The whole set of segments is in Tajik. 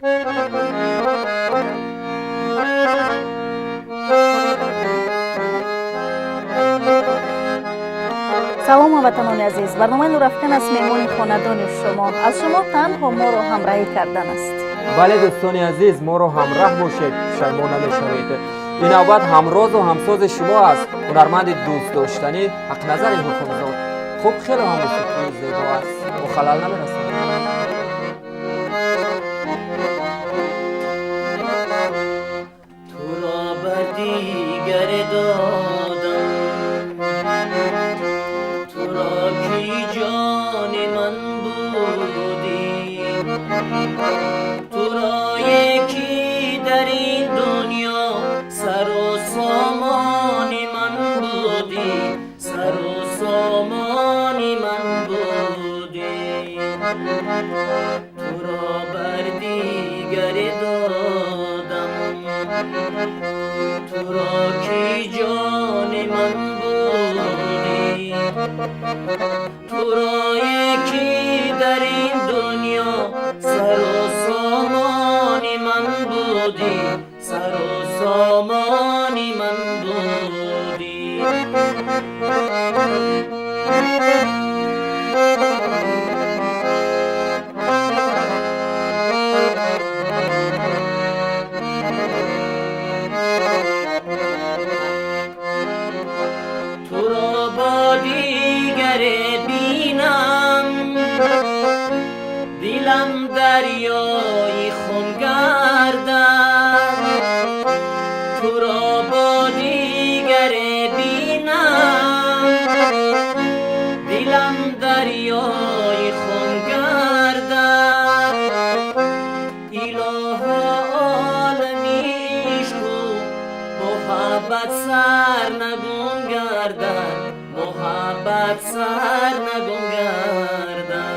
Салом, ҳамватанони азиз! Барномаи «Нурафкан» аст, меҳмони хонадони шумо. Аз шумо танҳо моро ҳамроҳӣ кардан аст. Бале, дӯстони азиз, моро ҳамраҳ бошед, пушаймон намешавед. Ин навбат ҳамрозу ҳамсози шумо аст ҳунарманди дӯстдоштанӣ Ҳақназари Ҳукмзод. Хуб, хеле ҳам мусиқии зебо аст, бо халал намерасонад. Туро бар дигар додам, туро ки ҷони ман будӣ, туро яке дар ин дунё сару сомони ман будӣ, сару сомони ман будӣ. Туро бар дигар додам, туро ки ҷони ман будӣ, туро яке дар ин дунё сару сомони ман будӣ, сару сомони ман будӣ. Туро бо дигар бинам, дилам дарёи хун гардад. Туро бо дигар бинам, дилам дарёи хун гардад. Илоҳо, олами ишқу муҳаббат сарнагун гардад, муҳаббат сарнагун гардад.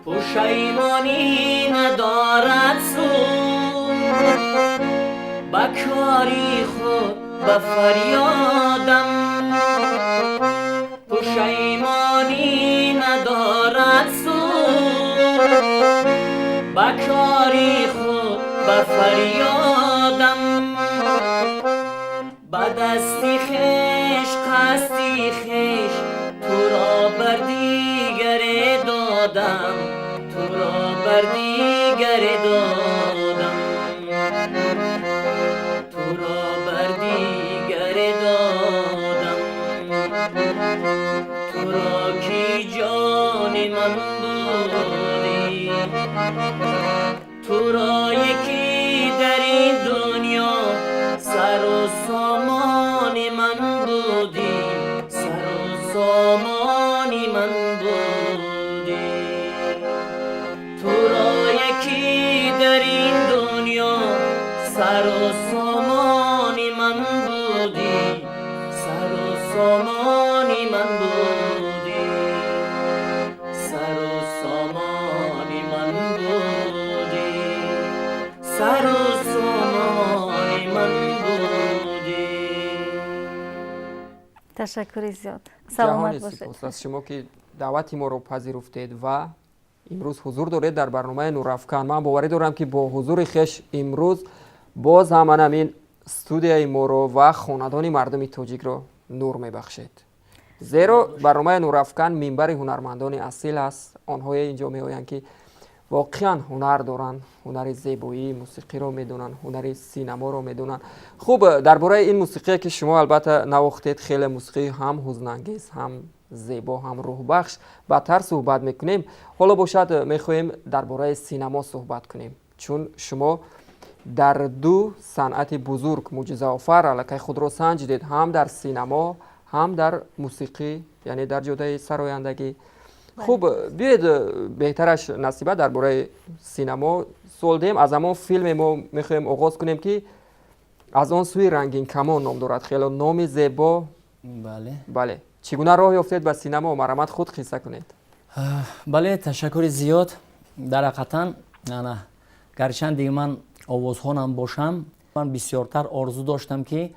Пушаймонӣ надорад суд, ба кори худ ба фарёдам. Пушаймонӣ надорад суд, ба кори худ ба фарёдам. Ба дасти хеш қасди хеш туро бар дигаре додам, туро бар дигаре додам, туро бар дигаре додам. Туро ки ҷони ман будӣ, туро яке дар ин дунё сару сомони ман будӣ, сару сомони ман будӣ. Туро яке дар ин дунё сару сомони ман будӣ, сару сомони ман будӣ, сару сомони ман будӣ, сару сомони ман будӣ. Ташаккури зиёд, саломат Ҷаҳони бошед. сипос аз шумо, ки даъвати моро пазируфтед ва имрӯз ҳузур доред дар барномаи «Нурафкан». Ман боварӣ дорам, ки бо ҳузури хеш имрӯз боз ҳам ҳамин студияи моро ва хонадони мардуми тоҷикро нур мебахшед, зеро барномаи «Нурафкан» минбари ҳунармандони асил аст. Онҳое инҷо меоянд, ки воқеан ҳунар доранд, ҳунари зебоии мусиқиро медонанд, ҳунари синаморо медонанд. Хуб, дар бораи ин мусиқие, ки шумо албатта навохтед, хеле мусиқии ҳам ҳузнангез, ҳам зебо, ҳам рӯҳбахш, баъдтар суҳбат мекунем. Ҳоло бошад, мехоҳем дар бораи синамо суҳбат кунем, чун шумо дар ду санъати бузург, мӯъҷизаофар, аллакай худро санҷидед, ҳам дар синамо, ҳам дар мусиқӣ, яъне дар ҷодаи сарояндагӣ. Хуб, биёед, беҳтараш, Насиба, дар бораи синамо суол диҳем. Аз ҳамон филме мо мехоҳем оғоз кунем, ки «Аз он сӯи рангинкамон» ном дорад. Хело номи зебо. Бале. Бале, чӣ гуна роҳ ёфтед ба синамо? Марҳамат, худ қисса кунед. Бале, ташаккури зиёд. Дар ҳақиқатан, ана Гарчанде ман овозхонам бошам, ман бисёртар орзу доштам, ки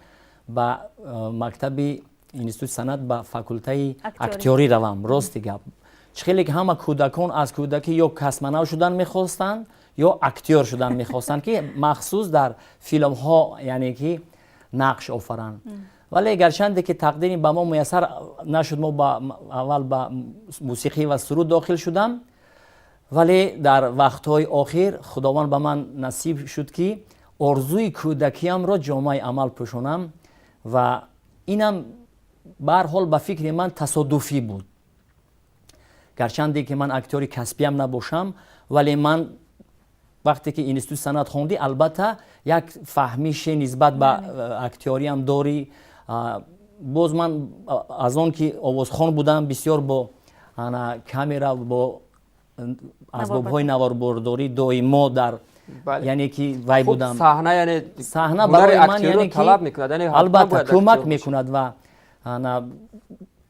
ба мактаби институти санъат, ба факултаи актёрӣ равам. Рости гап, чӣ хеле ки ҳама кӯдакон аз кӯдакӣ ё космонавт шудан мехостанд, ё актёр шудан мехостанд, ки махсус дар филмҳо, яъне ки нақш офаранд. Вале гарчанде ки тақдири ба мо муяссар нашуд, мо аввал ба мусиқӣ ва суруд дохил шудам, вале дар вақтҳои охир Худованд ба ман насиб шуд, ки орзуи кӯдакиямро ҷомаи амал пӯшонам. Ва инам ба ҳар ҳол, ба фикри ман, тасодуфӣ буд. Гарчанде ки ман актёри касбиям набошам, вале ман вақте ки институти санъат хондӣ, албатта, як фаҳмише нисбат ба актёриам дорӣ. Боз ман аз он ки овозхон будам, бисёр бо камера, бо асбобҳои наворбардорӣ доимо дар, яъне ки вай будам. Саҳна барои ман, яъне ки албатта, кӯмак мекунад. Ва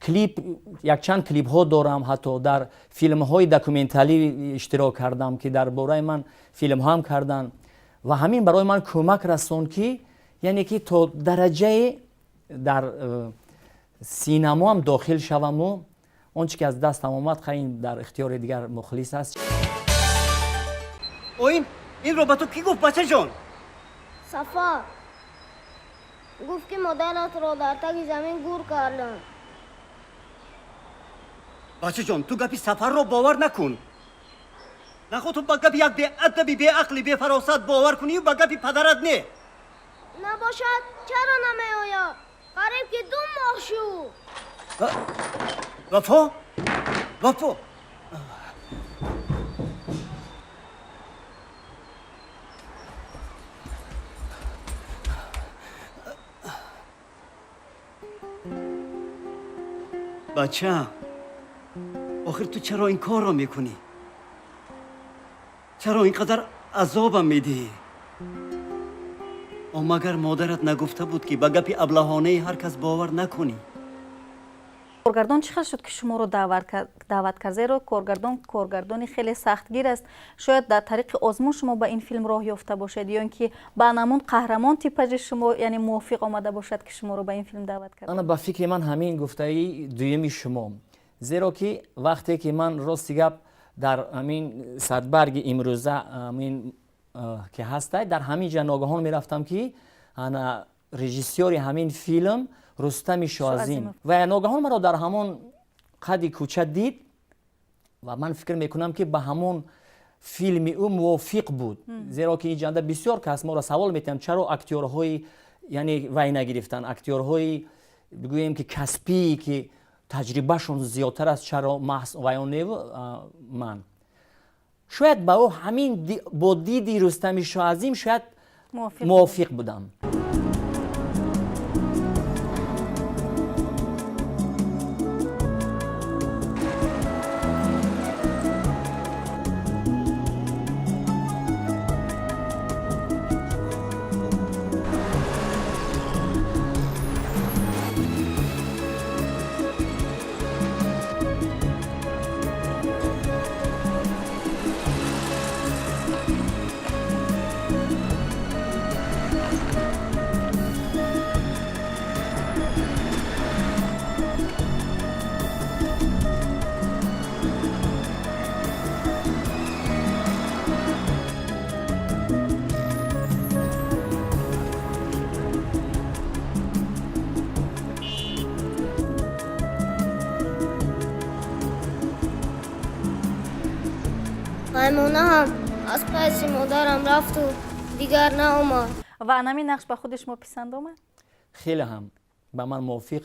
клип, якчанд клипҳо дорам, ҳатто дар филмҳои документалӣ иштирок кардам, ки дар бораи ман филмҳоам карданд. Ва ҳамин барои ман кӯмак расонд, ки яъне ки то дараҷае дар синамоам дохил шаваму он чи ки аз дастам омад, хай, ин дар ихтиёри дигар мухлис аст. Оин, инро ба ту кӣ гуфт, бачаҷон? Сафар гуфт, ки модаратро дар таги замин гур карданд. Бачаҷон, ту гапи Сафарро бовар накун. Наход ту ба гапи як беадаби, беақли, бефаросат бовар кунию ба гапи падарат не. Набошад, чаро намеояд? Қариб ки 2 моҳ шуд. Вафо, Вафо. Бачаам, охир ту чаро ин корро мекунӣ? Чаро ин қадар азобам медиҳӣ? О, магар модарат нагуфта буд, ки ба гапи аблаҳонаи ҳар кас бовар накунӣ? Коргардон чӣ хел шуд, ки шуморо даъват кард? Зеро коргардон коргардони хеле сахтгир аст. Шояд дар тариқи озмун шумо ба ин филм роҳ ёфта бошед, ё ин ки ба анамун қаҳрамон типажи шумо, яъне мувофиқ омада бошад, ки шуморо ба ин филм даъват кард. Ана, ба фикри ман, ҳамин гуфтаи дуюми шумо, зеро ки вақте ки ман, рости гап, дар ҳамин садбарги имрӯза, ҳамин ки ҳастай, дар ҳамин ҷа ногаҳон мерафтам, ки ана режиссёри ҳамин филм Рустами Шоазим ва ногаҳон маро дар ҳамон қади кӯча дид. Ва ман фикр мекунам, ки ба ҳамон филми ӯ мувофиқ буд, зеро ки ин ҷанда бисёр кас моро савол метиҳанд, чаро актёрҳои, яъне вай нагирифтанд, актёрҳои, бигӯем ки, касбие, ки таҷрибашон зиёдтар аст, чаро маҳз вайон неву ман. Шояд ба ӯ ҳамин бо диди Рустами Шоазим шояд мувофиқ будам. Паймона ҳам аз паси модарам рафту дигар наомад. Ва анамин нақш ба худи шумо писанд омад? Хеле ҳам ба ман мувофиқ,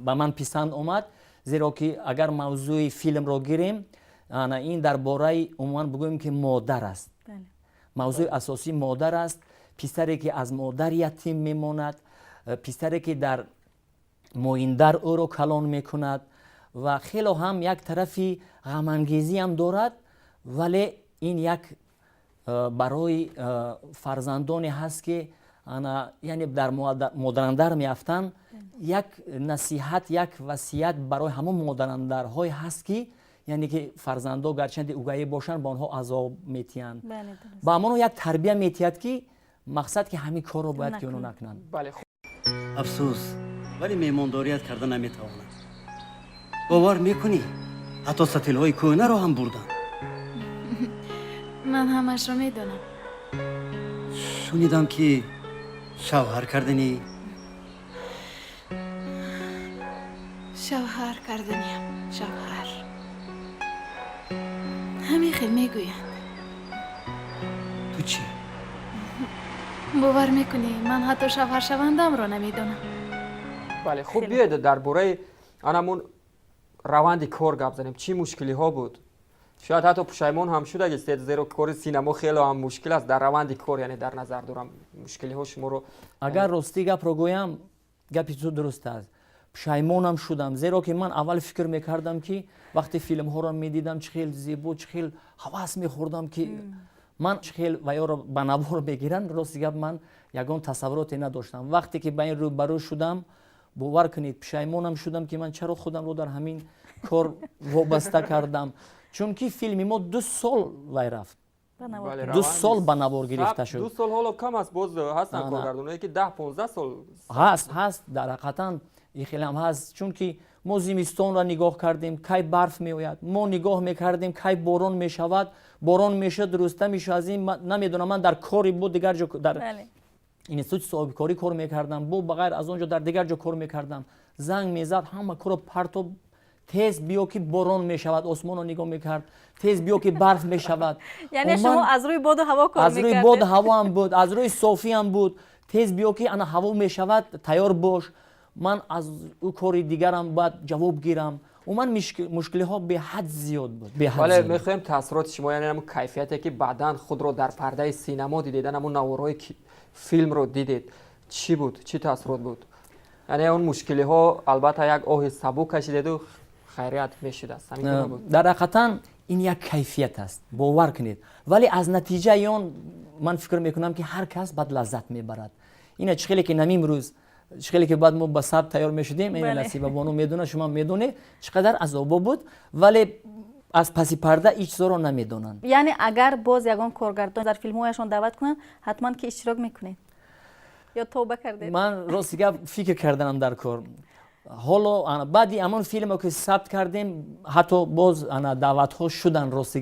ба ман писанд омад, зеро ки агар мавзӯи филмро гирем, ана ин дар бораи, умуман бигӯем, ки модар аст. Мавзӯи асосӣ модар аст. Писаре, ки аз модар ятим мемонад, писаре, ки дар моиндар ӯро калон мекунад. Ва хело ҳам як тарафи ғамангезиам дорад, вале ин як барои фарзандоне ҳаст, ки ана, яъне дар модарандар меафтанд, як насиҳат, як васият барои ҳамон модарандарҳое ҳаст, ки Яъне ки фарзандо гарчанде угайӣ бошанд, ба онҳо азоб метиҳанд, ба ҳамонҳо як тарбия метиҳад, ки мақсад ки ҳамин корро бояд ки онҳо накунанд. Афсӯс, вале меҳмондорият карда наметавонам. Бовар мекунӣ, ҳатто сатилҳои кӯҳнаро ҳам бурданд. Ман ҳамашро медонам. Шунидам, ки шавҳар карданӣ. Шавҳар карданиям, шавҳар. Ҳамин хел мегӯянд. Ту чӣ? Бовар мекунӣ, ман ҳатто шавҳаршавандаамро намедонам. Бале, хуб, биёед дар бораи анамун раванди кор гап занем. Чӣ мушкилиҳо буд? Шояд ҳатто пушаймон ҳам шудагистед, зеро кори синамо хеле ҳам мушкил аст дар раванди кор, яъне дар назар дорам мушкилиҳо шуморо. Агар ростӣ гапро гӯям, гапи ту дуруст аст, пушаймонам шудам, зеро ки ман аввал фикр мекардам, ки вақте филмҳоро медидам, чӣ хел зебо, чӣ хел ҳавас мехӯрдам, ки ман чӣ хел ваёро ба навор мегиранд. Рости гап, ман ягон тасаввуроте надоштам. Вақте ки ба ин рӯбарӯ шудам, бовар кунед, пушаймонам шудам, ки ман чаро худамро дар ҳамин кор вобаста кардам, чунки филми мо 2 сол вай рафт, 2 сол ба навор гирифта шуд. 2 сол ҳоло кам аст, боз ҳастанд коргардоное, ки 10-15 сол. Ҳаст, ҳаст, дар ҳақиқатан ин хелам ҳаст, чунки мо зимистонро нигоҳ кардем, кай барф меояд, мо нигоҳ мекардем, кай борон мешавад. Борон мешуд, рӯста мешуд. Аз ин намедонам, ман дар кори бо дигар ҷо, дар институти соҳибкорӣ кор мекардам, бо ба ғайр аз он ҷо дар дигар ҷо кор мекардам. Занг мезад: «Ҳама корро партоб, тез биё, ки борон мешавад». Осмонро нигоҳ мекард: «Тез биё, ки барф мешавад». Яъне шумо аз рӯи боду ҳаво кор Аз рӯи боду ҳаво ҳам буд, аз рӯи софӣ ҳам буд. «Тез биё, ки ана ҳаво мешавад, тайёр бош». Ман аз ӯ кори дигарам бояд ҷавоб гирам. Умуман мушкилиҳо беҳад зиёд буд. Вале мехоҳем таассуроти шумо, яъне ҳамун кайфияте, ки баъдан худро дар пардаи синамо дидед, ҳамун наворҳои филмро дидед, чӣ буд, чӣ таассурот буд? Яъне он мушкилиҳо, албатта, як оҳи сабук кашидеду хайрият мешудааст. Дар ҳақиқатан ин як кайфият аст, бовар кунед, вале аз натиҷаи он ман фикр мекунам, ки ҳар кас баъд лаззат мебарад. Ина чӣ хеле ки намим рӯз, чӣ хеле ки баъд мо ба сабт тайёр мешудем, ин Насибабону медонад, шумо медонед, чӣ қадар азобо буд, вале аз паси парда ҳеҷ чизоро намедонанд. Яъне агар боз ягон коргардон дар филмҳояшон даъват кунанд, ҳатман ки иштирок мекунед ё тавба кардед? Ман рости гап, фикр карданам дар кор. Ҳоло баъди ҳамон филме, ки сабт кардем, ҳатто боз ана даъватҳо шуданд. Рости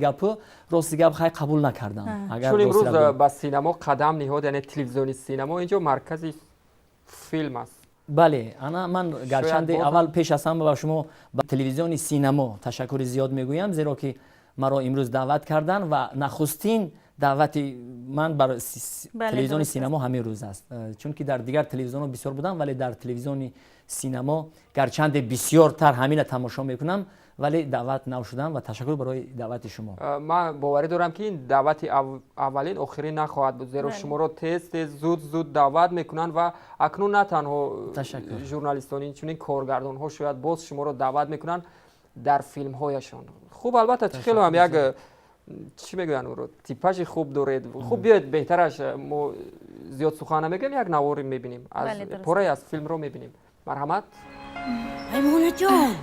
гап, хай, қабул накардам. Чун имрӯз ба синамо қадам ниҳод, яъне телевизиони синамо инҷо маркази филм аст. Бале, ана ман гарчанде аввал пеш аз ҳама ба шумо, ба телевизиони синамо ташаккури зиёд мегӯям, зеро ки маро имрӯз даъват карданд ва нахустин даъвати ман бар телевизиони синамо ҳамин рӯз аст, чунки дар дигар телевизионҳо бисёр будам, вале дар телевизиони синамо гарчанде бисёртар ҳамина тамошо мекунам, вале даъват нашудам ва ташаккур барои даъвати шумо. Ман боварӣ дорам, ки ин даъвати аввалин, охирин нахоҳад буд, зеро шуморо тез тез, зуд зуд даъват мекунанд ва акнун на танҳо журналистон, инчунин коргардонҳо шояд боз шуморо даъват мекунанд дар филмҳояшон. Хуб, албатта, хеле ҳам як, чӣ мегӯянд ӯро, типажи хуб доред. Хуб, биёед, беҳтараш мо зиёд сухан намегӯем, як наворе мебинем, порае аз филмро мебинем. Марҳамат. Аймонаҷон.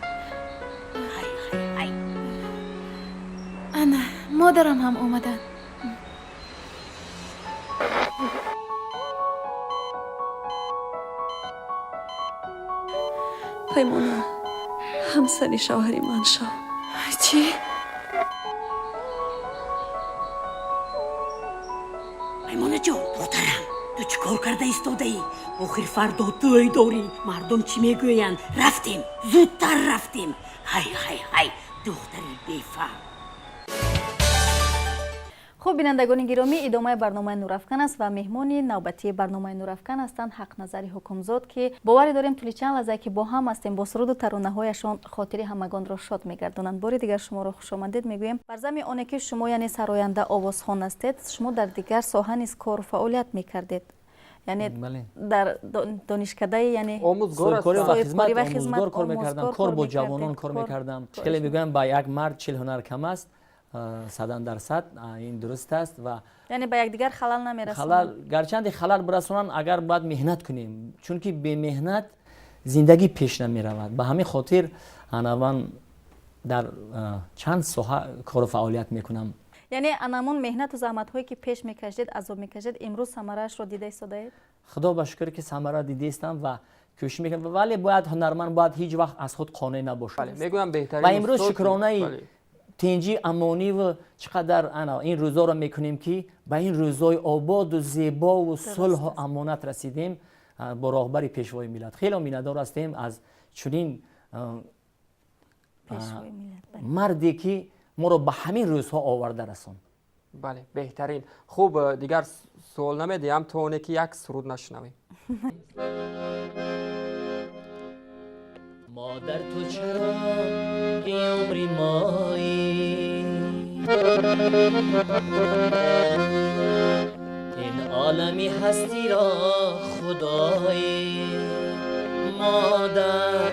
Ана модарам ҳам омаданд. Паймона, ҳамсари шавҳари ман шав. Чӣ? Паймонаҷон, духтарам, ту чӣ кор карда истодаӣ? Охир фардо тӯй дорӣ, мардум чӣ мегӯянд? Рафтем, зудтар рафтем. Ҳай, ҳай, ҳай, духтари бефаҳм. Хуб, бинандагони гиромӣ, идомаи барномаи Нурафкан аст ва меҳмони навбатии барномаи Нурафкан ҳастанд Ҳақназари Ҳукмзод, ки боварӣ дорем, тӯли чанд лаҳзае ки бо ҳам ҳастем, бо суруду таронаҳояшон хотири ҳамагонро шод мегардонанд. Бори дигар шуморо хушомадед мегӯем. Бар зами оне ки шумо, яъне сароянда, овозхон ҳастед, шумо дар дигар соҳа низ кору фаъолият мекардед, яъне дар донишкадаи, яъне Омӯзгор кор мекардам, кор бо ҷавонон кор мекардам. Хеле мегӯям, ба як мард 40 ҳунар кам аст, 100% ин дуруст аст ва Яъне ба якдигар халал намерасонанд? Гарчанде халал бирасонанд, агар бояд меҳнат кунем, чунки бемеҳнат зиндагӣ пеш намеравад. Ба ҳамин хотир ана ман Дар чанд соҳа кору фаъолият мекунам. Яъне анамон меҳнату заҳматҳое, ки пеш мекашидед, азоб мекашидед, имрӯз самараашро дида истодаед? Худо ба шукр, ки самара дидаистам ва кӯшиш мекунам, вале бояд ҳунарманд бояд ҳеҷ вақт аз худ қонеъ набошад. Мегӯям, беҳтарин Ва имрӯз шукронаи тинҷӣ, амониву чӣ қадар ана ин рӯзоро мекунем, ки ба ин рӯзои ободу зебову сулҳу амонат расидем. Бо роҳбари Пешвои миллат хело миннатдор ҳастем аз чунин марде, ки моро ба ҳамин рӯзҳо оварда расонд. Бале, беҳтарин. Хуб, дигар суол намедиҳам, то оне ки як суруд нашунавем. Модар, ту чароғи умри моӣ, ин олами ҳастиро худоӣ. Модар,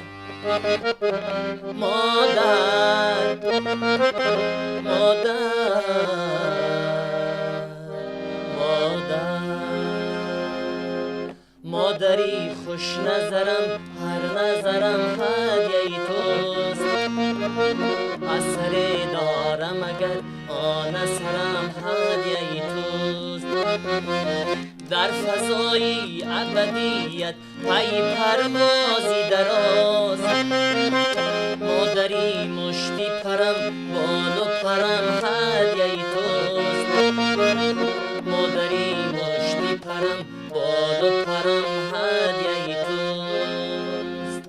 модар, модар, модар, модари хушназарам, ҳар назарам ҳадяи туст. Асаре дорам агар, он асарам ҳадяи туст. Дар фазои абадият пай парвози дароз, модари мушти парам, болу парам ҳадяи туст. Модари мушти парам, болу парам ҳадяи туст.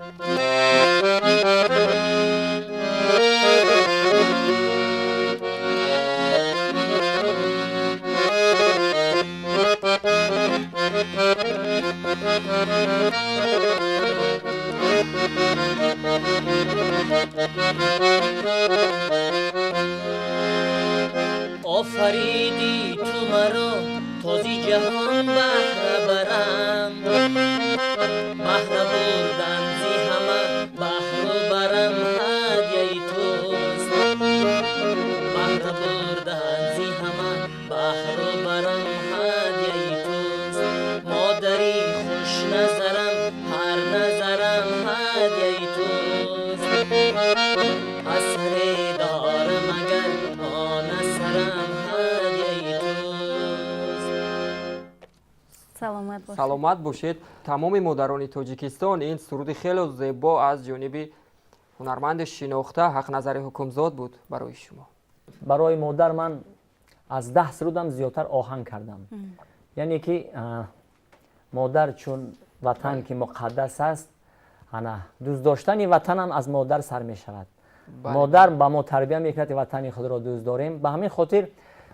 Офаридӣ ту маро, то зи ҷаҳон баҳра барам, баҳра бурдан зи ҳама баҳру барам ҳадяи туст. Баҳра бурдан зи ҳама баҳру барам ҳадяи туст. Модари хушназарам, ҳар назарам ҳадяи туст. Асаре дорам агар, он асарам ҳадяи туст. Саломат бошед. Саломат бошед. Тамоми модарони Тоҷикистон, ин суруди хело зебо аз ҷониби ҳунарманди шинохта Ҳақназари Ҳукмзод буд барои шумо. Барои модар ман аз 10 сурудам зиёдтар оҳанг кардам. Яъне ки модар чун ватан ки муқаддас аст, ана дӯст доштани ватанам аз модар сар мешавад. Модар ба мо тарбия мекунад, ки ватани худро дӯст дорем. Ба ҳамин хотир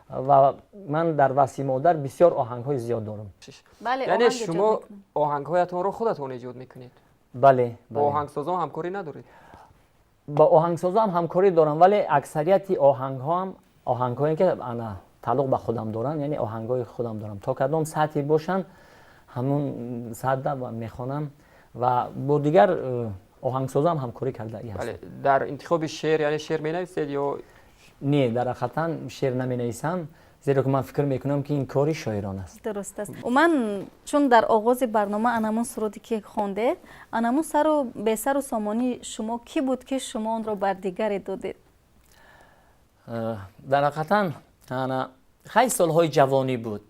ва ман дар васфи модар бисёр оҳангҳои зиёд дорам. Яъне шумо оҳангҳоятонро худатон эҷод мекунед? Бале. Бо оҳангсозон ҳамкорӣ надоред? Бо оҳангсозон ҳамкорӣ дорам, вале аксарияти оҳангҳоам оҳангҳое ки ана тааллуқ ба худам доранд, яъне оҳангҳои худам дорам. То кадом сатҳе бошанд, ҳамун сатҳда мехонам ва бо дигар оҳангсозам ҳамкорӣ кардаи ҳастам. Дар интихоби шеър, яъне шеър менависед ё Не, дар ҳақиқатан шеър наменависам, зеро ки ман фикр мекунам, ки ин кори шоирон аст. Дуруст аст. Уман чун дар оғози барнома анамун суруде ки хондед, анамун сару бесару сомонии шумо кӣ буд, ки шумо онро бар дигаре додед? Дар ҳақиқатан ана хай солҳои ҷавонӣ буд,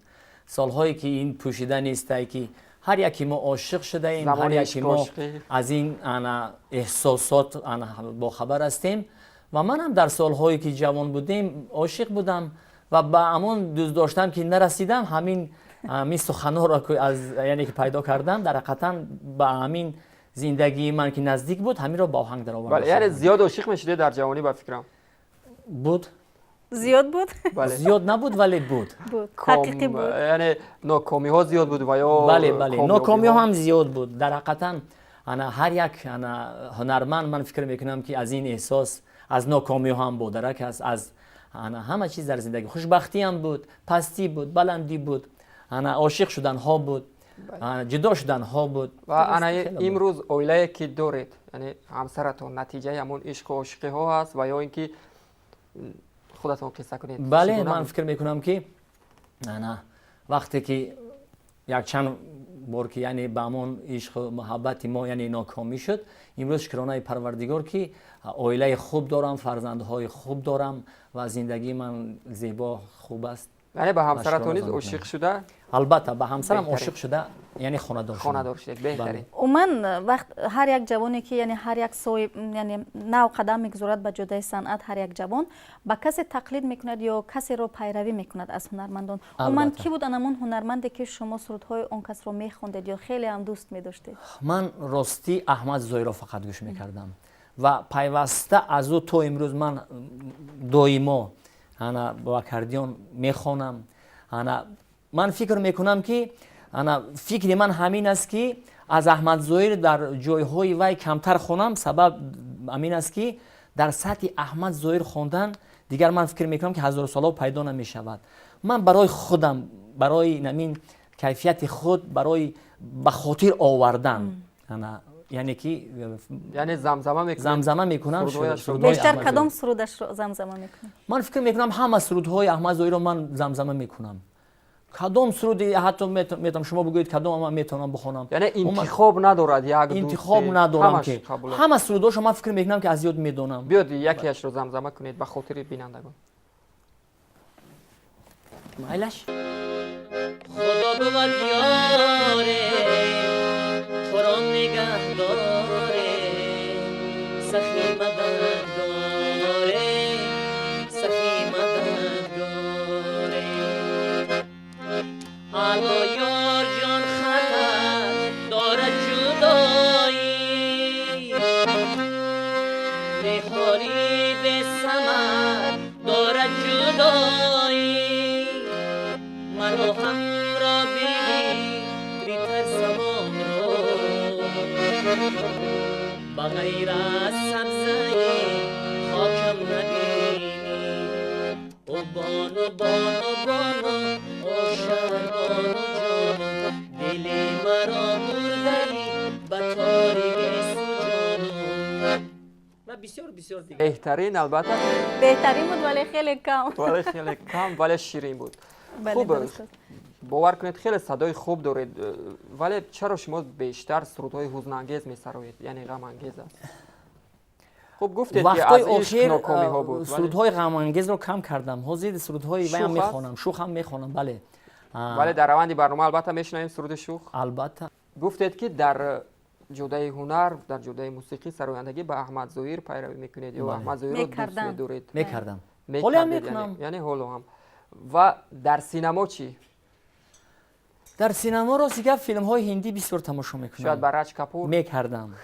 солҳое ки ин пӯшида нестай, ки ҳар яке мо ошиқ шудаем, ҳар яке мо аз ин ана эҳсосот ана бохабар ҳастем. Ва манам дар солҳое ки ҷавон будем ошиқ будам ва ба ҳамон дӯст доштам ки нарасидам. Ҳамин суханҳоро аз яъне ки пайдо кардам, дар ҳақиқатан ба ҳамин зиндагии ман ки наздик буд, ҳаминро ба оҳанг даровардам. Яъне зиёд ошиқ мешудед дар ҷавонӣ, ба фикрам? Буд. Зиёд буд? Зиёд набуд, вале буд. Буд, ҳақиқӣ буд. Яъне нокомиҳо зиёд буд ва ё Бале, нокомиҳо ҳам зиёд буд. Дар ҳақиқатан ана ҳар як ана ҳунарманд, ман фикр мекунам, ки аз ин эҳсос, аз нокомиҳо ҳам бодарак аст. Аз ана ҳама чиз дар зиндагӣ хушбахтӣ ҳам буд, пастӣ буд, баландӣ буд, ана ошиқ шуданҳо буд, ҷудо шуданҳо буд. Ва ана имрӯз оилае ки доред, яъне ҳамсаратон натиҷаи ҳамон ишқу ошиқиҳо аст ва ё ин ки худатон қисса кунед? Бале, ман фикр мекунам, ки ана вақте ки якчанд бор ки яъне ба ҳамон ишқу муҳаббати мо яъне нокомӣ шуд. Имрӯз шукронаи Парвардигор, ки оилаи хуб дорам, фарзандҳои хуб дорам ва зиндагии ман зебо, хуб аст. Яъне ба ҳамсаратон низ ошиқ шуда? Албатта, ба ҳамсарам ошиқ шуда, яъне хонадор. Хонадор шудед, беҳтарин. Умуман, вақт ҳар як ҷавоне ки, яъне ҳар як соҳиб, яъне нав қадам мегузорад ба ҷодаи санъат, ҳар як ҷавон ба касе тақлид мекунад ё касеро пайравӣ мекунад аз ҳунармандон. Умуман, кӣ буд анамон ҳунарманде, ки шумо сурудҳои он касро мехондед ё хеле ҳам дӯст медоштед? Ман ростӣ Аҳмад Зоирро фақат гӯш мекардам ва пайваста аз ӯ то имрӯз ман доимо ана бо аккордеон мехонам. Ана ман фикр мекунам, ки ана фикри ман ҳамин аст, ки аз Аҳмад Зоир дар ҷойҳои вай камтар хонам. Сабаб ҳамин аст, ки дар сатҳи Аҳмад Зоир хондан дигар ман фикр мекунам, ки ҳазорсолаҳо пайдо намешавад. Ман барои худам, барои намин кайфияти худ, барои ба хотир овардан, ана яъне ки яъне замзама мекунед? Замзама мекунам. Бештар кадом сурудашро замзама мекунед? Ман фикр мекунам, ҳама сурудҳои Аҳмад Зоирро ман замзама мекунам. Кадом суруди ҳатто метавонам, шумо бигӯед кадом, ман метавонам бихонам. Яъне интихоб надорад як? Интихоб надорам, ки ҳама сурудҳошо ман фикр мекунам, ки аз ёд медонам. Биёд, якеашро замзама кунед ба хотири бинандагон. Майлаш. Худо бувад ёре, туро нигаҳдоре, сахи мададгоре, сахи мададгоре. Ало ёрҷон, хатар дорад ҷудоӣ, меҳори бесамар дорад ҷудоӣ. Маро ҳамро бигири, тарсамонро, ба ғайр аз сабзаи хокам набинӣ. О бону, бону, бону, о шаҳрбону ҷону, дили маро бурдаӣ ба тори гесу ҷону. Ва бисёр бисёр дигар. Беҳтарин, албатта. Беҳтарин буд, вале хеле кам. Вале хеле кам, вале ширин буд. Хуб, бовар кунед, хеле садои хуб доред, вале чаро шумо бештар сурудҳои ҳузнангез месароед, яъне ғамангез аст? Хуб, гуфтед, ки аз ишқ нокомиҳо буд. Сурудҳои ғамангезро кам кардам. Ҳозир сурудҳои ваям мехонам, шух ҳам мехонам, бале. Вале дар раванди барнома албатта мешунавем суруди шух. Албатта. Гуфтед, ки дар ҷодаи ҳунар, дар ҷодаи мусиқӣ, сарояндагӣ ба Аҳмад Зоир пайравӣ мекунед ё Аҳмад Зоирро дӯст медоред? Мекардам, ҳоло мекунам. Яъне ҳоло ҳам. Ва дар синамо чӣ? Дар синамо, рости гап, филмҳои ҳиндӣ бисёр тамошо мекунам. Шояд ба Раҷ Капур? Мекардам.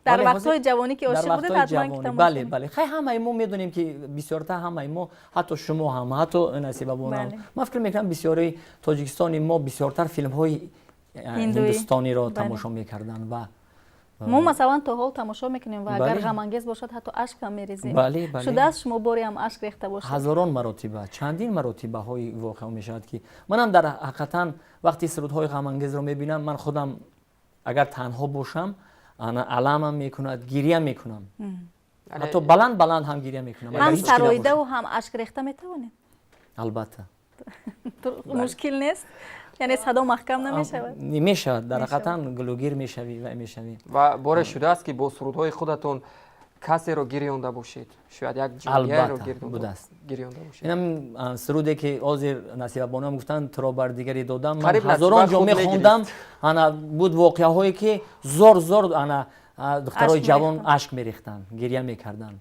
Дар вақтҳои ҷавонӣ, ки ошиқ будед, ҳатман. Бале, хай, ҳамаи мо медонем, ки бисёртар ҳамаи мо, ҳатто шумо ҳам, ҳатто Насибабонам, ман фикр мекунам, бисёри тоҷикистони мо бисёртар филмҳои ҳиндустониро тамошо мекарданд ва Мо, масалан, то ҳол тамошо мекунем ва агар ғамангез бошад, ҳатто ашк ҳам мерезем. Шудааст, шумо боре ҳам ашк рехта бошед? Ҳазорон маротиба, чандин маротибаҳои воқеа мешавад, ки манам дар ҳақиқатан вақти сурудҳои ғамангезро мебинам, ман худам агар танҳо бошам, ана аламам мекунад, гиря мекунам, ҳатто баланд баланд ҳам гиря мекунам. Ҳам сароидаву ҳам ашк рехта метавонед? Албатта. Мушкил нест, яъне садо маҳкам намешавад? Мешавад, дар ҳақиқатан гулугир мешавӣ ва мешавӣ. Ва боре шудааст, ки бо сурудҳои худатон касеро гирёнда бошед? Шояд як ҷояро будааст. Гирёнда бошед? Инам суруде, ки ҳозир Насибабонам гуфтанд, «Туро бар дигаре додам», ман ҳазорон ҷо мехондам. Ана буд воқеаҳое, ки зор зор ана духтарои ҷавон ашк мерехтанд, гиря мекарданд.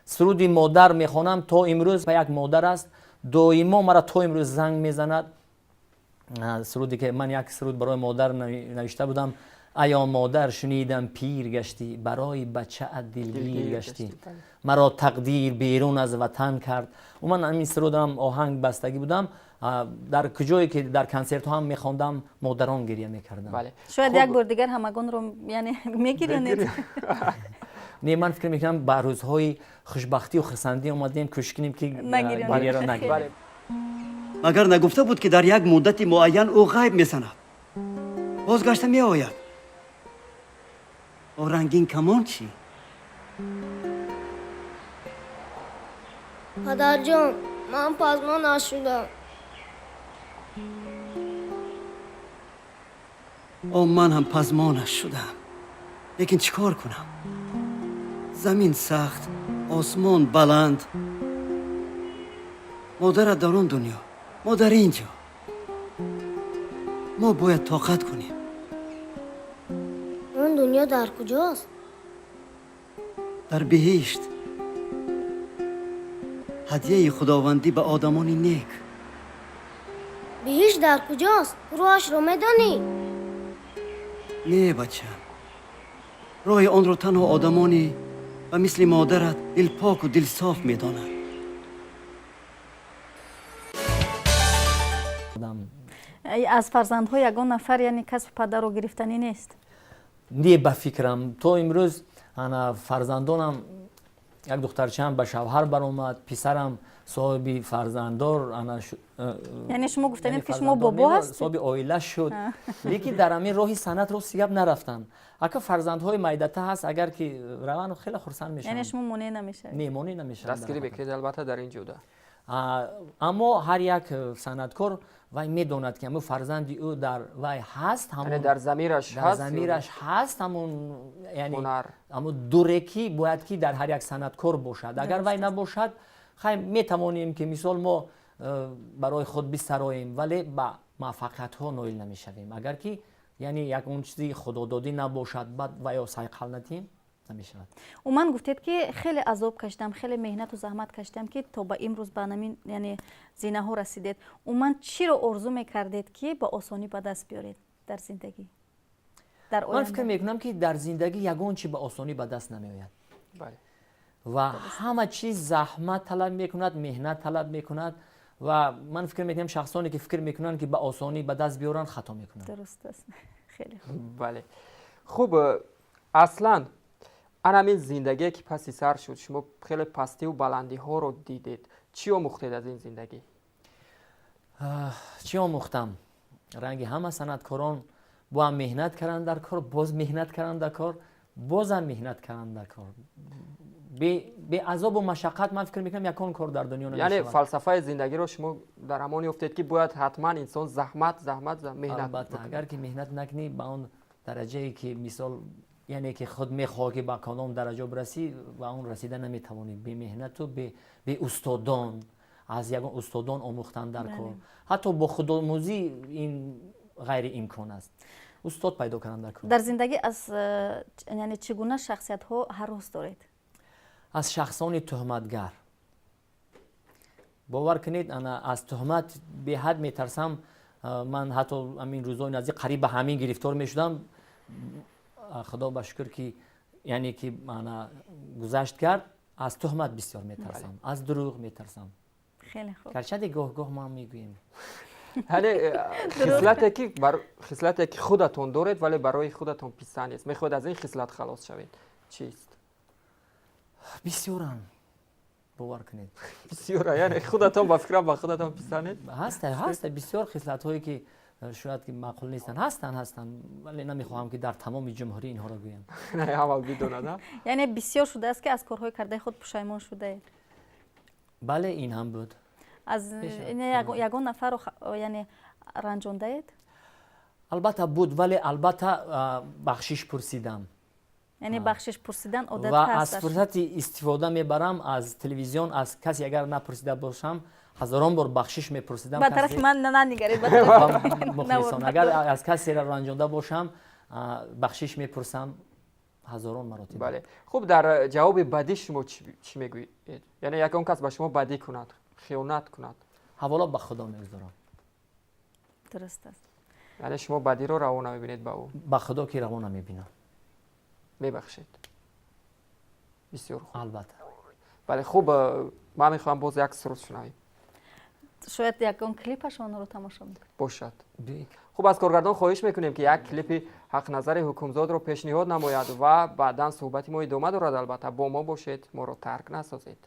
Суруди «Модар» мехонам то имрӯз. Як модар аст, доимо мара то имрӯз занг мезанад. Суруде, ки ман як суруд барои модар навишта будам: «Аё модар, шунидам, пир гаштӣ, барои бачаат дилгир гаштӣ, маро тақдир берун аз ватан кард». Ман ҳамин сурудам оҳанг бастагӣ будам, дар куҷое ки дар консертҳо ҳам мехондам, модарон гиря мекарданд. Шояд як бор дигар ҳамагонро, яъне, мегирёнед? Не, ман фикр мекунам, ба рӯзҳои хушбахтию хурсандӣ омадем, кӯшиш кунем, ки гиряро нагирем. Магар нагуфта буд, ки дар як муддати муайян ӯ ғайб мезанад, бозгашта меояд? О рангин камон чӣ? Падарҷон, ман пазмо нашудам. О, ман ҳам пазмонаш шудам, лекин чӣ кор кунам? Замин сахт, осмон баланд. Модарат дар он дунё, мо дар ин ҷо. Мо бояд тоқат кунем. Он дунё дар куҷост? Дар биҳишт, ҳадияи худовандӣ ба одамони нек. Биҳишт дар куҷост? Роҳашро медонӣ? Не, бачам, роҳи онро танҳо одамоне ба мисли модарат дилпоку дилсоф медонанд. Аз фарзандҳо ягон нафар, яъне касби падарро гирифтанӣ нест? Не, ба фикрам, то имрӯз ана фарзандонам, як духтарчаам ба шавҳар баромад, писарам соҳиби фарзанддор. Яъне шумо гуфтанед, ки шумо бобо ҳастед? Соҳиби оила шуд, лекин дар ҳамин роҳи санъат рости гап нарафтанд. Ака фарзандҳои майдата ҳаст, агар ки раванд, хеле хурсанд мешаванд. Яъне шумо монеъ намешавед? Не, монеъ намешавам. Дастгирӣ мекунед, албатта, дар ин ҷода. Аммо ҳар як санъаткор вай медонад, ки ҳамун фарзанди ӯ дар вай ҳаст, дар замираш. Дар замираш ҳаст ҳамун, яъне ҳамун дуре, ки бояд ки дар ҳар як санъаткор бошад. Агар вай набошад, хай, метавонем ки мисол мо барои худ бисароем, вале ба муваффақиятҳо ноил намешавем. Агар ки, яъне, як он чизи худододӣ набошад, баъд ва ё сайқал надиҳем, намешавад. Умуман, гуфтед, ки хеле азоб кашидам, хеле меҳнату заҳмат кашидам, ки то ба имрӯз ба намин, яъне зинаҳо расидед. Умуман, чиро орзу мекардед, ки ба осонӣ ба даст биёред дар зиндагӣ, дар Ман фикр мекунам, ки дар зиндагӣ ягон чи ба осонӣ ба даст намеояд ва ҳама чиз заҳмат талаб мекунад, меҳнат талаб мекунад. Ва ман фикр мекунам, шахсоне ки фикр мекунанд, ки ба осонӣ ба даст биёранд, хато мекунанд. Дуруст аст, хеле. Бале, хуб, аслан ан ҳамин зиндагие, ки паси сар шуд, шумо хеле пастиву баландиҳоро дидед. Чӣ омӯхтед аз ин зиндагӣ? Чӣ омӯхтам? Ранги ҳама санъаткорон боам меҳнат кардан дар кор, боз меҳнат кардан дар кор, бозам меҳнат кардан дар кор. Беазобу машаққат, ман фикр мекунам, ягон кор дар дунё намешавад. Яъне фалсафаи зиндагиро шумо дар ҳамон ёфтед, ки бояд ҳатман инсон заҳмат, заҳмат, меҳнат. Албатта, агар ки меҳнат накунӣ, ба он дараҷае ки мисол, яъне ки худ мехоҳӣ, ки ба кадом дараҷа бирасӣ, ба он расида наметавонӣ бемеҳнату беустодон. Аз ягон устодон омӯхтан дар кор, ҳатто бо худомӯзӣ ин ғайриимкон аст. Устод пайдо кардан дар кор. Дар зиндагӣ аз, яъне, чӣ гуна шахсиятҳо ҳарос доред? Аз шахсони туҳматгар. Бовар кунед, ана аз туҳмат беҳад метарсам. Ман ҳатто ҳамин рӯзои наздик қариб ба ҳамин гирифтор мешудам. Худо ба шукр, ки, яъне ки, ана гузашт кард. Аз туҳмат бисёр метарсам, аз дурӯғ метарсам. Хеле хуб. Гарчанде гоҳ-гоҳ мо мегӯем. Яъне хислате, ки худатон доред, вале барои худатон писанд нест, мехоҳед аз ин хислат халос шавед, чист? Бисёранд, бовар кунед. Бисёра, яъне худатон, ба фикрам, ба худатон писанд нест. Ҳаста, ҳаста бисёр хислатҳое, ки шояд ки маъқул нестанд, ҳастанд, ҳастанд, вале намехоҳам, ки дар тамоми ҷумҳурӣ инҳоро гӯям. Аввал бидонад. Яъне бисёр шудааст, ки аз корҳои кардаи худ пушаймон шудаед? Бале, ин ҳам буд. Аз ягон нафарро, яъне, ранҷондаед? Албатта, буд, вале албатта бахшиш пурсидам. Яъне бахшиш пурсидан одат. Ва аз фурсати истифода мебарам, аз телевизион аз касе агар напурсида бошам, ҳазорон бор бахшиш мепурсидам. Ба тарафи ман нанигаред. Мухлисон, агар аз касеро ранҷонда бошам, бахшиш мепурсам ҳазорон маротиба. Бале, хуб, дар ҷавоби бадӣ шумо чӣ мегӯед? Яъне ягон кас ба шумо бадӣ кунад, хиёнат кунад? Ҳавола ба Худо мегузорам. Дуруст аст. Яъне шумо бадиро раво намебинед ба ӯ? Ба Худо, ки раво намебинам. Мебахшед. Бисёр хуб. Албатта. Бале, хуб, ман мехоҳам боз як суруд шунавем. Шояд ягон клипаш онро тамошо мекунем. Бошад. Хуб, аз коргардон хоҳиш мекунем, ки як клипи Ҳақназари Ҳукмзодро пешниҳод намояд ва баъдан суҳбати мо идома дорад. Албатта, бо мо бошед, моро тарк насозед.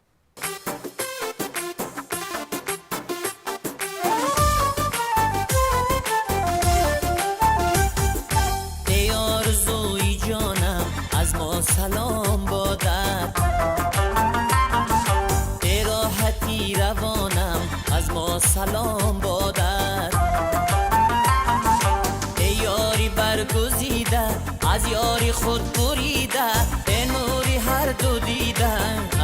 Эй орзуи ҷонам, аз мо салом бодад. Эй роҳати равонам, аз мо салом бодад. Эй ёри баргузида. Ёри худ бурида, э нури ҳар ду дида,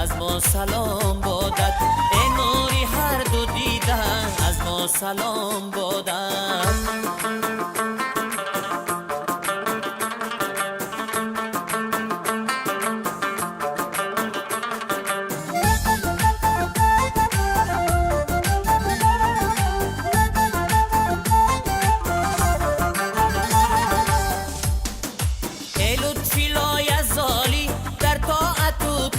аз мо салом бодат. Э нури ҳар ду дида, аз мо салом бодат.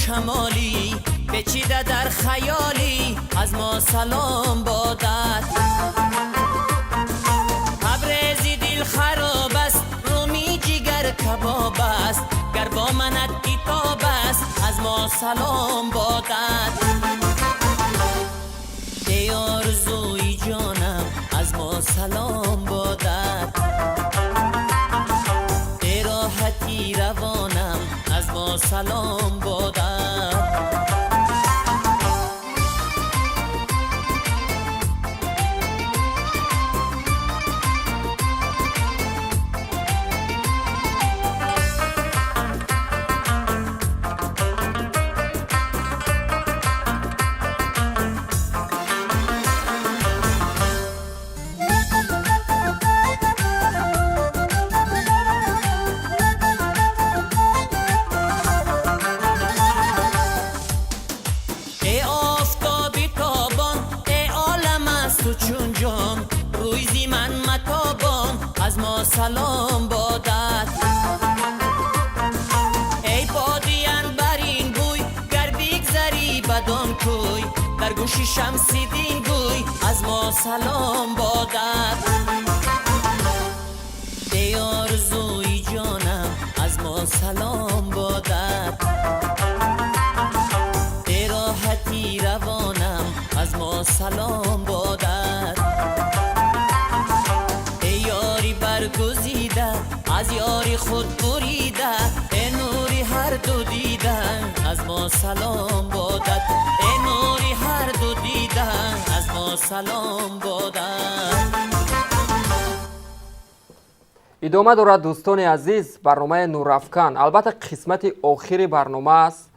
کمالی پیچیده در خیالی، از ما سلام بادت. تبریزی دل خراب است، رومی جگر کباب است، گر با منت کتاب است، از ما سلام بادت. ای آرزوی جانم، از ما سلام بادت. ای راحتی روانم، از ما سلام بادت. سلام بادت. ای بادیان بر این بوی، گر بگذری بدان کوی، در گوش شمسی دین گوی، از ما سلام بادت. ای آرزوی جانم، از ما سلام بادت. ای راحتی روانم، از ما سلام بادت. برگزیده، از یاری خود بریده، ای نوری هر دو دیده، از ما سلام بادت. ای نوری هر دو دیده، از ما سلام بادت. Идома дорад, дӯстони азиз, барномаи Нурафкан. Албатта, қисмати охири барнома аст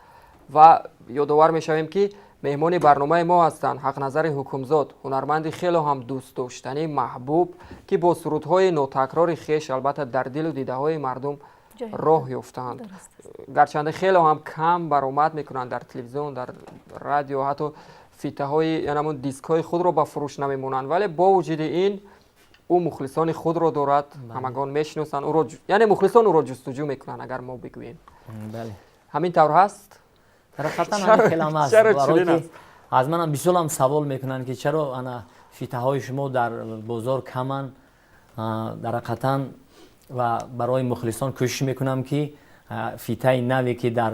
ва ёдовар мешавем, ки меҳмони барномаи мо ҳастанд Ҳақназари Ҳукмзод, ҳунарманди хело ҳам дӯстдоштанӣ, маҳбуб, ки бо сурудҳои нотакрори хеш албатта дар дилу дидаҳои мардум роҳ ёфтаанд. Гарчанде хело ҳам кам баромад мекунанд дар телевизион, дар радио, ҳатто фитаҳои янамон дискҳои худро ба фурӯш намемонанд, вале бо вуҷуди ин ӯ мухлисони худро дорад, ҳамагон мешиносанд ӯро, яъне мухлисон ӯро ҷустуҷӯ мекунанд, агар мо бигӯем. Ҳамин тавр ҳаст? Ҳақиқатан ҳамин хелам аст. Барои ки аз манам бисёрам савол мекунанд, ки чаро ана фитаҳои шумо дар бозор каманд. Дар ҳақиқатан ва барои мухлисон кӯшиш мекунам, ки фитаи наве, ки дар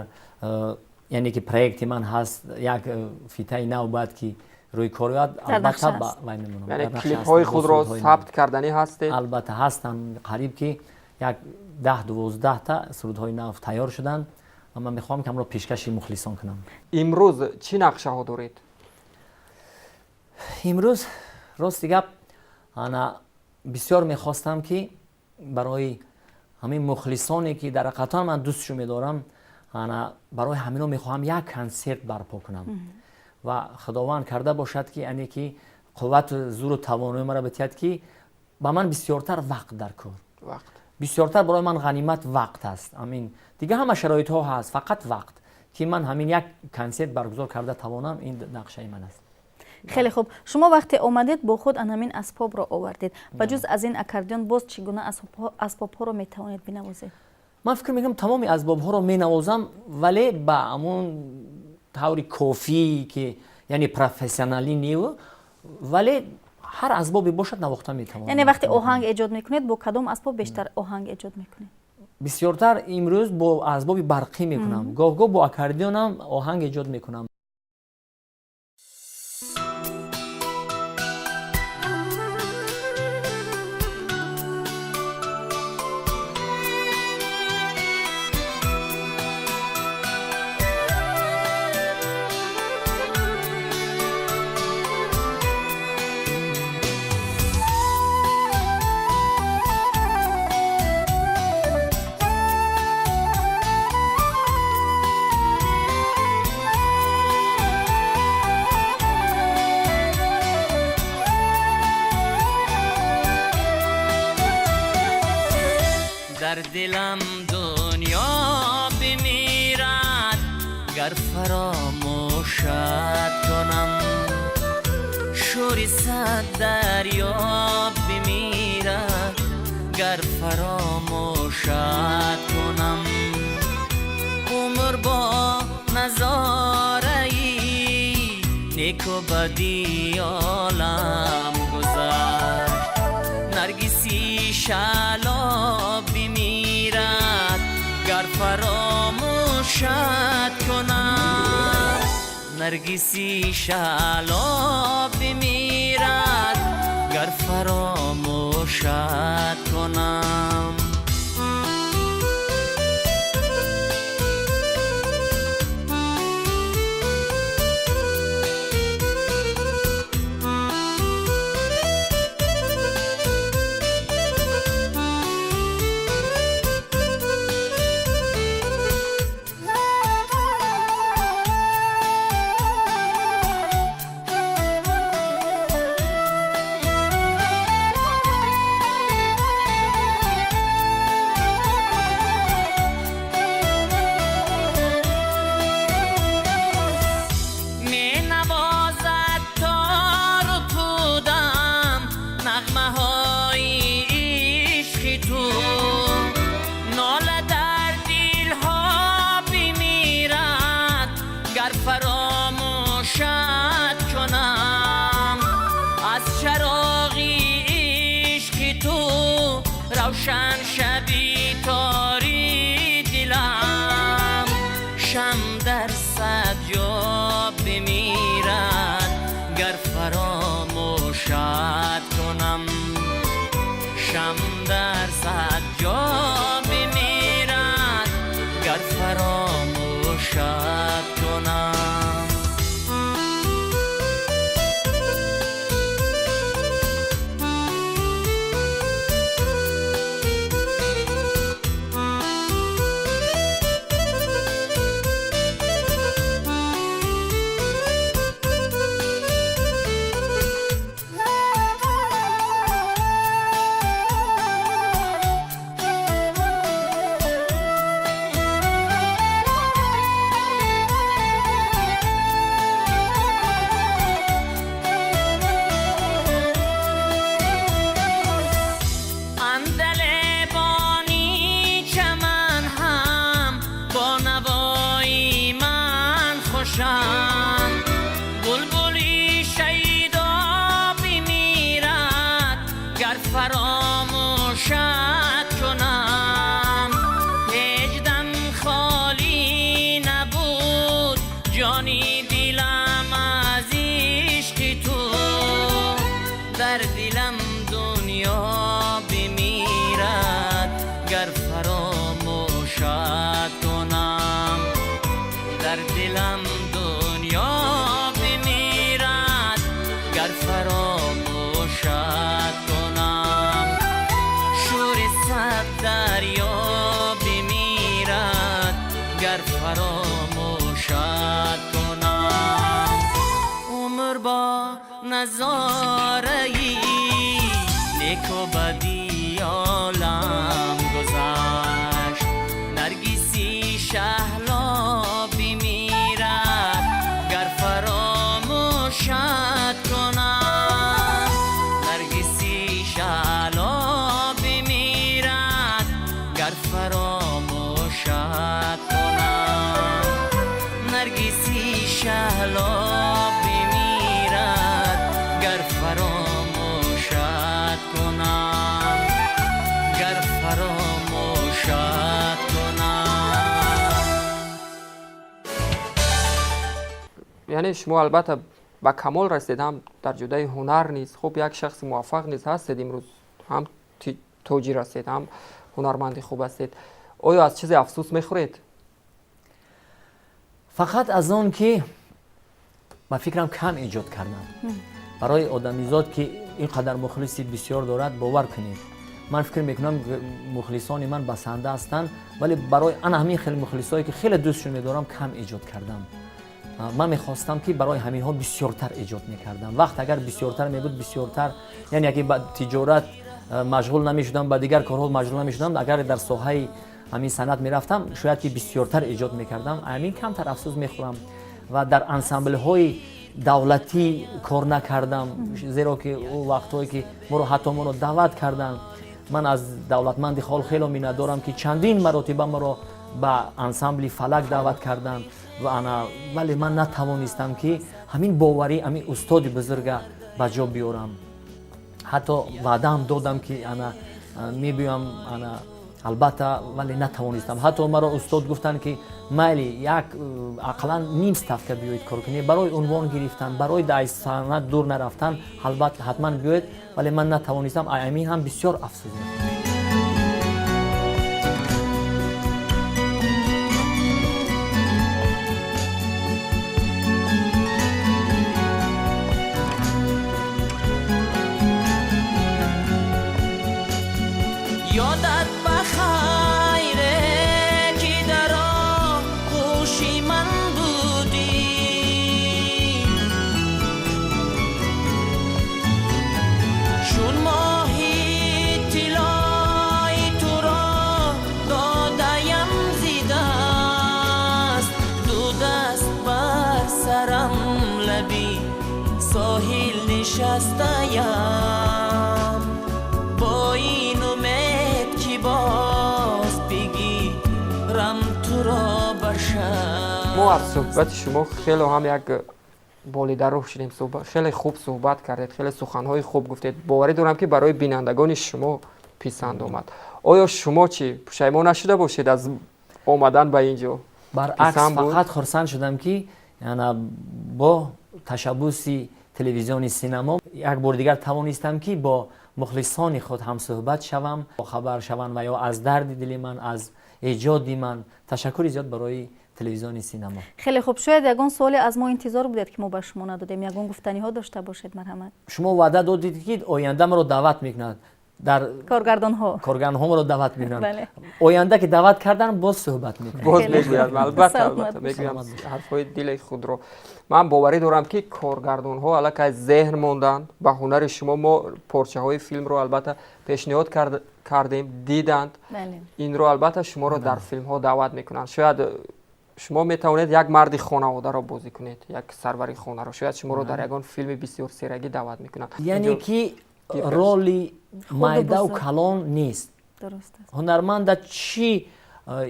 яъне ки проекти ман ҳаст, як фитаи нав бояд ки рӯи кор ояд, албатта вай мемонам. Яъне клипҳои худро сабт карданӣ ҳастед? Албатта, ҳастанд. Қариб ки як 10-12 та сурудҳои нав тайёр шуданд ва ман мехоҳам, ки ҳамро пешкаши мухлисон кунам. Имрӯз чӣ нақшаҳо доред? Имрӯз, рости гап, ана бисёр мехостам, ки барои ҳамин мухлисоне, ки дар ҳақиқатан ман дӯстшо медорам, ана барои ҳамино мехоҳам як консерт барпо кунам ва Худованд карда бошад, ки яъне ки қуввату зуру тавонои маро битиҳад, ки ба ман бисёртар вақт дар кор, бисёртар барои ман ғанимат вақт аст. Амин, дигар ҳама шароитҳо ҳаст, фақат вақт, ки ман ҳамин як консерт баргузор карда тавонам, ин нақшаи ман аст. Хеле хуб. Шумо вақте омадед, бо худ анамин асбобро овардед. Ба ҷуз аз ин аккордеон боз чӣ гуна асбобҳоро метавонед бинавозед? Ман фикр мекунам, тамоми асбобҳоро менавозам, вале ба ҳамон таври кофӣ, ки яъне профессионалӣ не, вале ҳар асбобе бошад, навохта метавонам. Яъне вақте оҳанг эҷод мекунед, бо кадом асбоб бештар оҳанг эҷод мекунед? Бисёртар имрӯз бо асбоби барқӣ мекунам, гоҳ-гоҳ бо аккордеонам оҳанг эҷод мекунам. Дар дилам дунё бимирад, гар фаромӯшат кунам. Шӯри сад дарё бимирад, гар фаромӯшат кунам. Умр бо назораи неку бади олам гузашт. Наргиси шаъло бимирад, гар фаромӯшат кунам. Наргиси шаъло бимирад, гар фаромӯшат кунам. Менавозад тору пудам нағмаҳои ишқи ту. Нола дар дилҳо бимирад, гар фаромӯшат кунам. Аз чароғи ишқи ту равшан шаби тори дилам. Шам дар сад ҷо бимирад, гар фаромӯшат кунам. Шам дар сад ҷо бимирад, гар фаромӯшат кунам. Андалебони чаман ҳам бо навои ман хушанд. Булбули шайдо бимирад, гар фаромӯшат кунам. Ҳеҷ дам холӣ набуд ҷони дилам аз ишқи ту. Дар дилам дунё бимирад, гар фаромӯшат кунам. Дар дилам дунё бимирад, гар фаромӯшат кунам. Шӯри сад дарё бимирад, гар фаромӯшат кунам. Умр бо назораи неку бади олам гузашт. Наргиси шаҳло бимирад, гар фаромӯшат кунам. Наргиси шаҳло бимирад, гар фаромӯшат кунам. Наргиси шаҳло бимирад, гар фаромӯшат кунам. Гар фаромӯшат кунам. Яъне шумо албатта ба камол расидед ҳам дар ҷодаи ҳунар низ. Хуб, як шахси муваффақ низ ҳастед имрӯз, ҳам тоҷир ҳастед, ҳам ҳунарманди хуб ҳастед. Оё аз чизе афсӯс мехӯред? Фақат аз он ки ба фикрам кам эҷод кардам. Барои одамизод ки ин қадар мухлиси бисёр дорад, бовар кунед, ман фикр мекунам, мухлисони ман басанда ҳастанд, вале барои ана ҳамин хеле мухлисое ки хеле дӯстшон медорам, кам эҷод кардам. Ман мехостам, ки барои ҳаминҳо бисёртар эҷод мекардам. Вақт агар бисёртар мебуд, бисёртар, яъне яке ба тиҷорат машғул намешудам, ба дигар корҳо машғул намешудам, агар дар соҳаи ҳамин санъат мерафтам, шояд ки бисёртар эҷод мекардам. Ҳамин камтар афсӯс мехӯрам ва дар ансамблҳои давлатӣ кор накардам, зеро ки ӯ вақтҳое ки моро ҳатто моро даъват карданд, ман аз давлатманди хол хело миннатдорам, ки чандин маротиба маро ба ансамбли Фалак даъват карданд ва ана, вале ман натавонистам, ки ҳамин боварӣ ҳамин устоди бузурга ба ҷо биёрам. Ҳатто ваъдаам додам, ки ана мебиём, ана албатта, вале натавонистам. Ҳатто маро устод гуфтанд, ки майли, як ақаллан ним ставка биёед кор кунед, барои унвон гирифтан, барои аз санъат дур нарафтан, албатта ҳатман биёед, вале ман натавонистам. Ҳамин ҳам бисёр афсӯс мехӯрам. Ёдат ба хайре, ки дар оғӯши ман будӣ, чун моҳи тиллои туро додаям зи даст, ду даст бар сарам, лаби соҳил нишастаям, бо ин умед, ки боз бигирам туро ба шаб. Мо аз суҳбати шумо хело ҳам як болидаруҳ шудем. Хеле хуб суҳбат кардед, хеле суханҳои хуб гуфтед. Боварӣ дорам, ки барои бинандагони шумо писанд омад. Оё шумо чӣ, пушаймон нашуда бошед аз омадан ба ин ҷо? Баръакс. Писанд буд? Фақат хурсанд шудам, ки ана бо ташаббуси телевизиони Синамо як бори дигар тавонистам, ки бо мухлисони худ ҳамсӯҳбат шавам, хабар шаванд ва ё аз дарди дили ман, аз эҷоди ман. Ташаккури зиёд барои телевизиони Синамо. Хеле хуб. Шояд ягон суоле аз мо интизор будед, ки мо ба шумо надодем, ягон гуфтаниҳо дошта бошед, марҳамат. Шумо ваъда додед, ки оянда маро даъват мекунад дар коргардонҳо. Коргардонҳо маро даъват мекунанд. Бале. Оянда ки даъват кардан, боз суҳбат мекунем. Боз Хеле мегӯяд, хуб. албатта. Саломат Албатта, бошед. мегӯям ҳарфҳои дили худро. Ман боварӣ дорам, ки коргардонҳо аллакай зеҳн монданд ба ҳунари шумо. Мо порчаҳои филмро албатта пешниҳод кардем, диданд инро, албатта шуморо дар филмҳо даъват мекунанд. Шояд шумо метавонед як марди хонаводаро бозӣ кунед, як сарвари хонаро. Шояд шуморо дар ягон филми бисёр серагӣ даъват мекунанд. Яъне Инҷо ки гирд аст. роли майдаву бузург. калон нест. Дуруст аст. Ҳунарманда чӣ,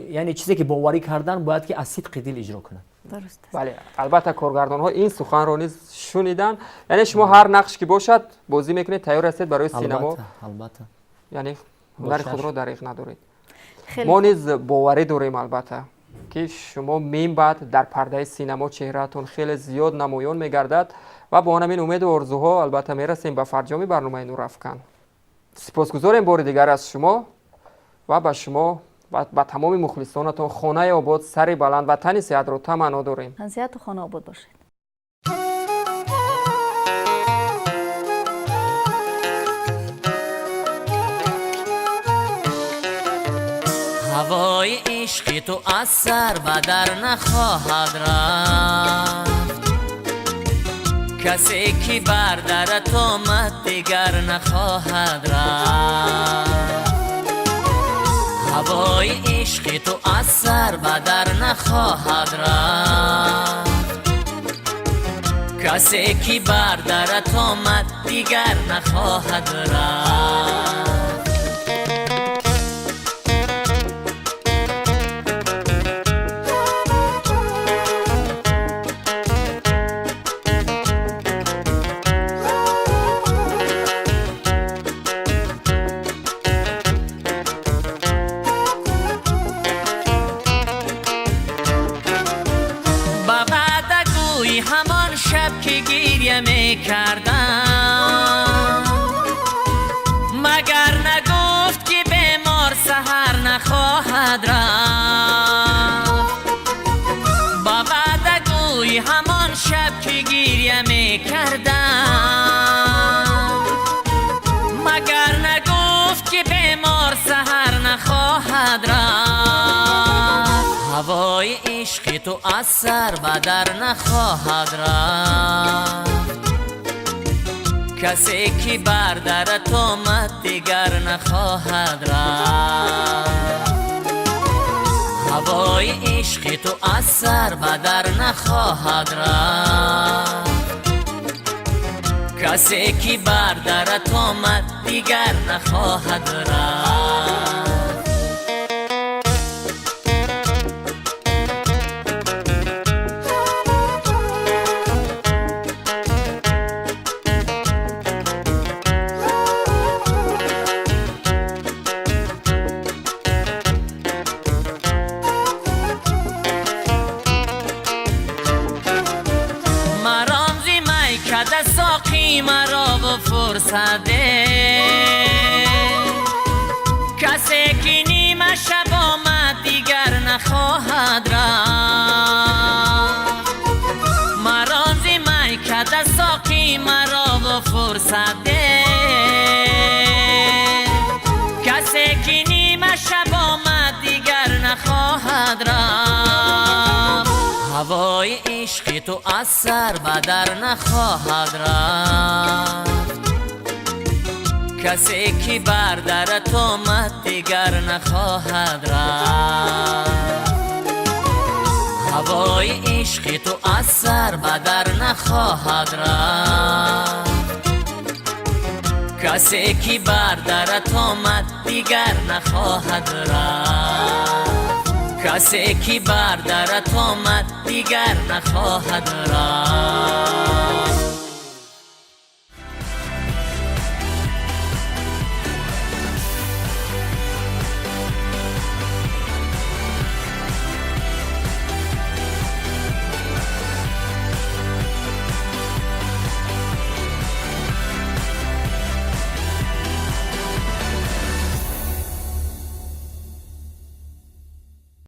яъне чизе ки боварӣ кардан, бояд ки аз сидқи дил иҷро кунад. Дуруст аст. Бале, албатта, коргардонҳо ин суханро низ шуниданд. Яъне шумо ҳар нақш ки бошад, бозӣ мекунед, тайёр ҳастед барои синамо? Албатта, албатта. Яъне ҳунари Бо худро дариғ надоред. Хеле Мо низ боварӣ дорем, албатта, ки шумо минбаъд дар пардаи синамо чеҳраатон хеле зиёд намоён мегардад ва бо ҳамин умеду орзуҳо, албатта, мерасем ба фарҷоми барномаи Нурафкан. Сипосгузорем бори дигар аз шумо ва ба шумо ва ба тамоми мухлисонатон хонаи обод, сари баланд ва тани сеҳатро таманно дорем. Тансиҳату хонаобод бошед. Ҳавои ишқи ту аз сар ба дар нахоҳад рафт, касе ки бар дарат омад, дигар нахоҳад рафт. Ҳавои ишқи ту аз сар ба дар нахоҳад рафт, касе ки бар дарат омад, дигар нахоҳад рафт. Ба ваъда гӯй, ҳамон шаб ки гиря мекардам, магар нагуфт, ки бемор саҳар нахоҳад рафт? Ба ваъда гӯй, ҳамон шаб ки гиря мекардам, магар нагуфт, ки бемор саҳар нахоҳад рафт? Ҳавои ишқи ту аз сар ба дар нахоҳад рафт, касе ки бар дарат омад, дигар нахоҳад рафт. Ҳавои ишқи ту аз сар ба дар нахоҳад рафт. Касе ки бар дарат омад, дигар нахоҳад рафт. Касе ки нима шаб омад, дигар нахоҳад рафт. Маро зи майкада соқӣ, маро ву фурсат деҳ. Касе ки нима шаб омад, дигар нахоҳад рафт. Ҳавои ишқи ту аз сар ба дар нахоҳад рафт. Касе ки бар дарат омад, дигар нахоҳад рафт. Ҳавои ишқи ту аз сар ба дар нахоҳад рафт. Касе ки бар дарат омад, дигар нахоҳад рафт. Касе ки бар дарат омад, дигар нахоҳад рафт.